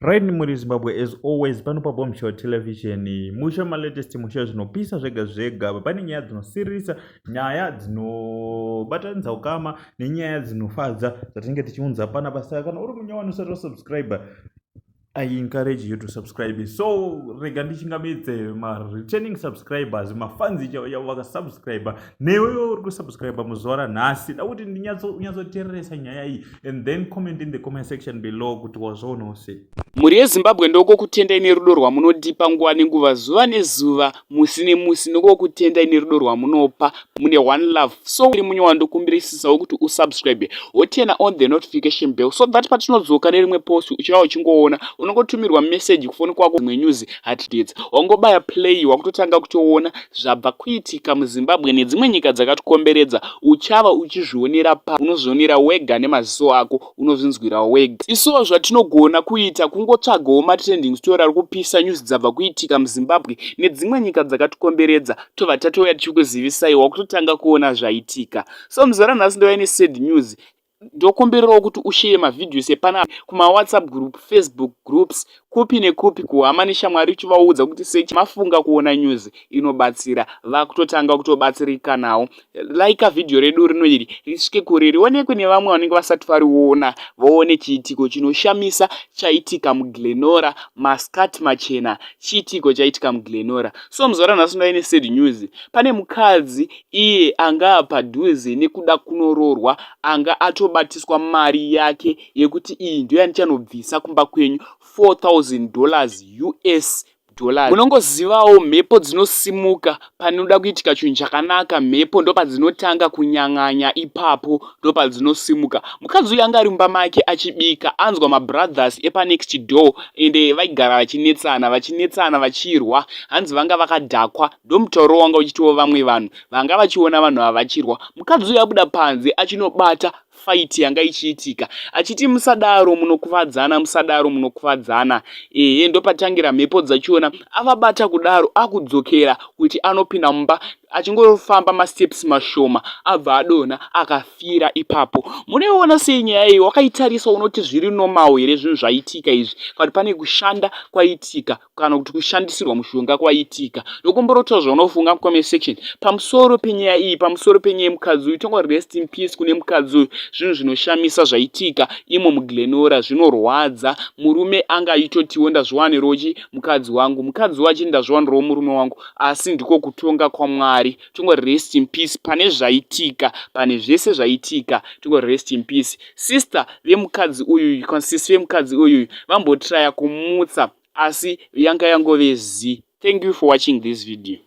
Right, muri Zimbabwe, as always pano paBombshell Television, musha malatest, musha zvinopisa zvega zvega. Pane nyaya dzinosiririsa, nyaya dzinobatanidza ukama nenyaya dzinofadza dzatinenge tichiunza panapa. Saka kana uri munyowani usati wasubscribe, I encourage you to subscribe. So rega ndichingamidze mareturning subscribers, mafanzi chavo vakasubscribe, newewo uri kusubscribe muzuva ranhasi. Da kuti ndinyatsoteereresa nyaya iyi and then comment in the comment section below kuti wazvoonawo sei. Mhuri yeZimbabwe, ndokokutendai nerudo rwamunodipa nguva nenguva, zuva nezuva, musi nemusi. Ndokokutendai nerudo rwamunopa. Mune one love. So uri munyowani, ndokumbirisisawo kuti usubscribe, woturn on the notification bell so that patinodzoka nerimwe post uchiva uchingoona, unongotumirwa message kufoni kwako. Imwe news updates, wangobaya play, wakutotanga kutoona zvabva kuitika muZimbabwe nedzimwe nyika dzakatikomberedza. Uchava uchizvionera pa unozvionera wega nemaziso ako, unozvinzwira wega. Isuwo zvatinogona kuita kungotsvagawo matrending story ari kupisa, news dzabva kuitika muZimbabwe nedzimwe nyika dzakatikomberedza, tobva tatouya tichikuzivisai, wakutotanga kuona zvaitika. So muzuva ranhasi ndova nesad news. Ndokumbirirawo kuti ushare mavideos epana kumawhatsapp group, Facebook groups, kupi nekupi, kuhama neshamwari, uchivaudza kuti sei mafunga kuona news inobatsira, vakutotanga kutobatsirikanawo. Like vhidhiyo redu rino iri risvike kure, rionekwe nevamwe vanenge vasati variona, voone chiitiko chinoshamisa chaitika muGlen Norah masikati machena. Chiitiko chaitika muGlen Norah. So muzuva ranhasi ndova nesad news. Pane mukadzi iye anga padhuze nekuda kunoroorwa, anga atobatiswa mari yake yekuti iyi ndiyo yandichanobvisa kumba kwenyu, $4000 US dollars. Munongozivawo mhepo dzinosimuka panoda kuitika chinhu chakanaka, mhepo ndopadzinotanga kunyang'anya, ipapo ndopadzinosimuka. Mukadzi uyu anga ari mumba make achibika, anzwa mabrothers epanext door, ende vaigara vachinetsana, vachinetsana, vachirwa. Hanzi vanga vakadhakwa, ndomutauro wanga uchitiwo vamwe vanhu vanga vachiona vanhu ava vachirwa. Mukadzi uyu abuda panze achinobata fight yanga ichiitika, achiti, "Musadaro, munokuvadzana, musadaro, munokuvadzana." Ehe, ndopatangira mhepo dzachiona. Avabata kudaro, akudzokera kuti anopinda mumba, achingofamba masteps mashoma abva adonha, akafira ipapo. Munoiona sei nyaya iyi? Wakaitarisa, unoti zviri normal here zvinhu zvaitika izvi, kana kuti pane kushanda kwaitika, kana kuti kushandisirwa mushonga kwaitika? Ndokumborotaura zvaunofunga mucomment section pamusoro penyaya iyi, pamusoro penyaya yemukadzi uyu. Tongo rest in peace kune mukadzi uyu. Zvinhu zvinoshamisa zvaitika imo muGlen Norah, zvinorwadza. Murume anga aitotiwo, "Ndazviwanirawo chi mukadzi wangu," mukadzi wachi, "Ndazviwanirawo murume wangu," asi ndiko kutonga kwaMwari. Tongo rest in peace pane zvaitika, pane zvese zvaitika. Tongo rest in peace sister vemukadzi uyuyu. Sisi vemukadzi uyuyu vambotraya kumutsa, asi yanga yangove zi. Thank you for watching this video.